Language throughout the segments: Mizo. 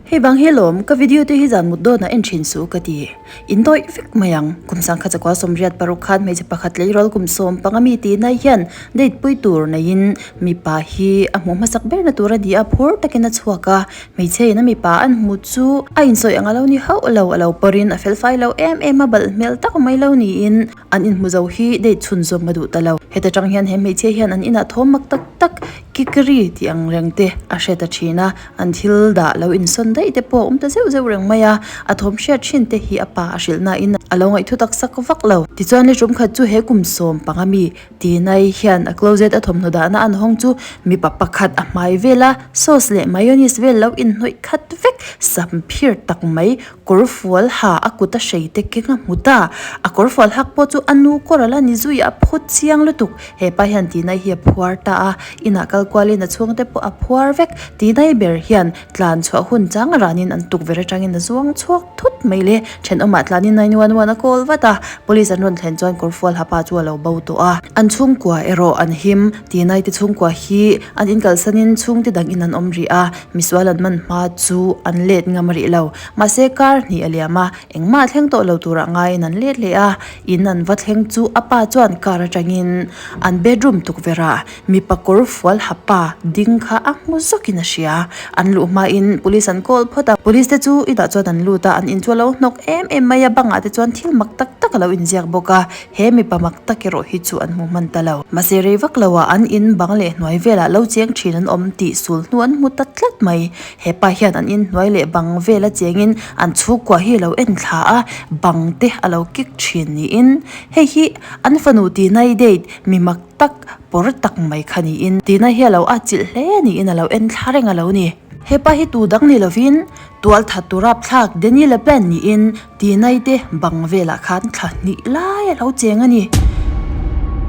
Hei vang hi lawm, ka video te hi zan mut dawnah en thin suh ka ti. In dawih vek mai ang. Kum sangkhat chakua 86 khan hmeichhe pakhat tleirawl kum 15 mi tih nai hian date pui tur neiin mipa hi a hmuh hmasak berna tur a ni a, phur takin a chhuak a. Hmeichhe in a mipa an hmu chu a insawi ang a lo ni hauh lo, a lo pawrin a felfai lo em em a, balh hmel tak mai lo niin an inhmu zo hi date chhunzawm a duh ta lo. Heta tang hian he hmeichhia hian an inah thawm mak tak tak kikri tih ang reng te a hre ta thin a, an thil dah lo insawn daih te pawh a awm ta zeuh zeuh reng mai a, a thawm hriat thin te hi a pa a hrilh nain a lo ngaih thutak sak vak lo. Tichuan le tum khat chu he kum 15 mi Tinai hian a closet a thawmhnaw dahna an hawng chu mipa pakhat a hmai vel a, sauce leh mayonnaise vel lo inhnawih khat vek, sam phir tak mai kawr fual ha a kut a hrei te keng a hmu ta. A kawr fual hak pawh chu a nu kawr a la ni zui a phut chiang lutuk. He pa hian Tinai hi a phuar ta a, inah kal kualin a chhungte pawh a phuar vek. Tinai ber hian tlan chhuah hun chang ranin an tukverh atangin a zuang chhuak thut mai le. Thenawmah tlanin 911 a call vat a, police an rawn thlen chuan kawr fual ha pa chu a lo bo tawh a. An chhungkua erawh an him. Tinai te chhungkua hi an inkalsanin chhungte dangin an awm rih a, misual an man hma chu an let ngam rih lo. Mahse kar hnih a liam a, engmah thleng tawh lo turah ngaiin an let leh a, in an va thleng chu a pa chuan car atangin an bedroom tukverhah mipa kawr fual ha pa ding kha a hmu zawkin a hria. An luh hmain police an call phawt a, police te chu inah chuan an lut a, an in chu a lo hnawk em em mai a, bangah te chuan thil mak tak tak a lo inziak bawk a, he mipa mak tak erawh hi chu an hmu hman ta lo. Mahse rei vak loah an in bang leh hnuai velah lo cheng thin an awm tih sul hnu an hmu ta tlat mai. He pa hian an inhnuai leh bang vela chengin an chhungkua hi a lo en thla a, bang te a lo kik thin niin hei hi an fanu Tinai date mi mak tak pawr tak mai kha niin Tinai hi a lo atchilh hle niin a lo en thla reng a lo ni. He pa hi tu dang ni lovin tualthat tu rapthlak Danny LaPlante niin Tinai te bang velah khan thla hnih lai a lo cheng a ni.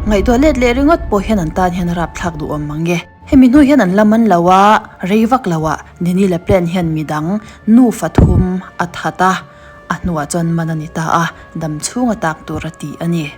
Ngaihtuah let leh ringawt pawh hian an tan hian a rapthlak duhawm mang e. Hemi hnu hian an la man lo a, rei vak lo ah Nini le Plan hian midang nufa thum a that a, a hnuah chuan man a ni ta a, dam chhung a tak tur a ti a ni.